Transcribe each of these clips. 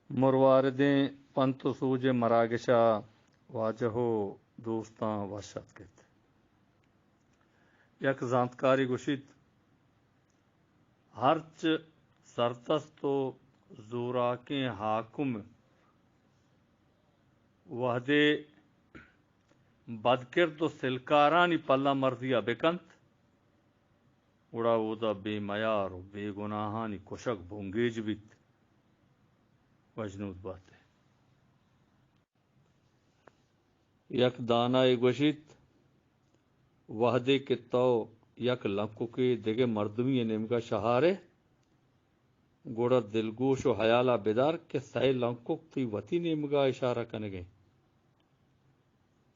مرواردیں پنت و سوج ءِ مراگش ءَ واجہ و دوستاں وش اتک ات۔ یک زانتکارے گوشیت، ہرچ سرتست و زوراکیں حاکم وہدے بدکرد و سلکارانی پلہ مرزی ءَ بکنت، گڑا اودا بے میار و بے گناہانی کشگ بنگیج بیت۔ وشنود بات ئے۔ یک دانائے گوشیت، وہدے کہ تو یک لنککے دگہ مردمی نیمگا شہارے، گڑا دلگوش و حیالا بدار کہ سئے لنکک تئی وتی نیمگا اشارہ کنگیں۔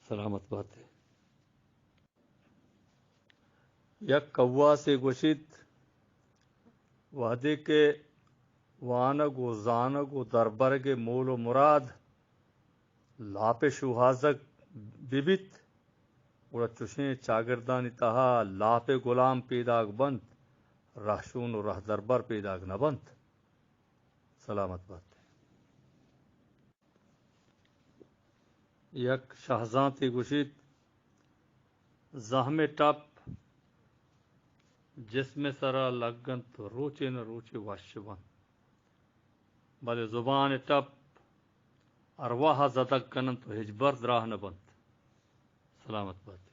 سلامت بات ئے۔ یک کواسے گوشیت، وہدے کہ وانگ و زانگ و دربرگ ءِ مول و مراد لاپ ءِ شوہازگ بہ بیت، گڑا چشیں چاگردانی تہا لاپ ءِ گلام پیداگ بنت، رہشون و رہدربر پیداگ نہ بنت۔ سلامت بات ئے۔ یک شہزانتے گوشیت، زہم ءِ ٹپ جسم ءِ سرا لگ انت و روچے نہ روچے وش بنت، بلے زبان ءِ ٹپ ارواہ ءَ زدگ کن انت و ہچبر دراہ نہ بنت۔ سلامت بات ئے۔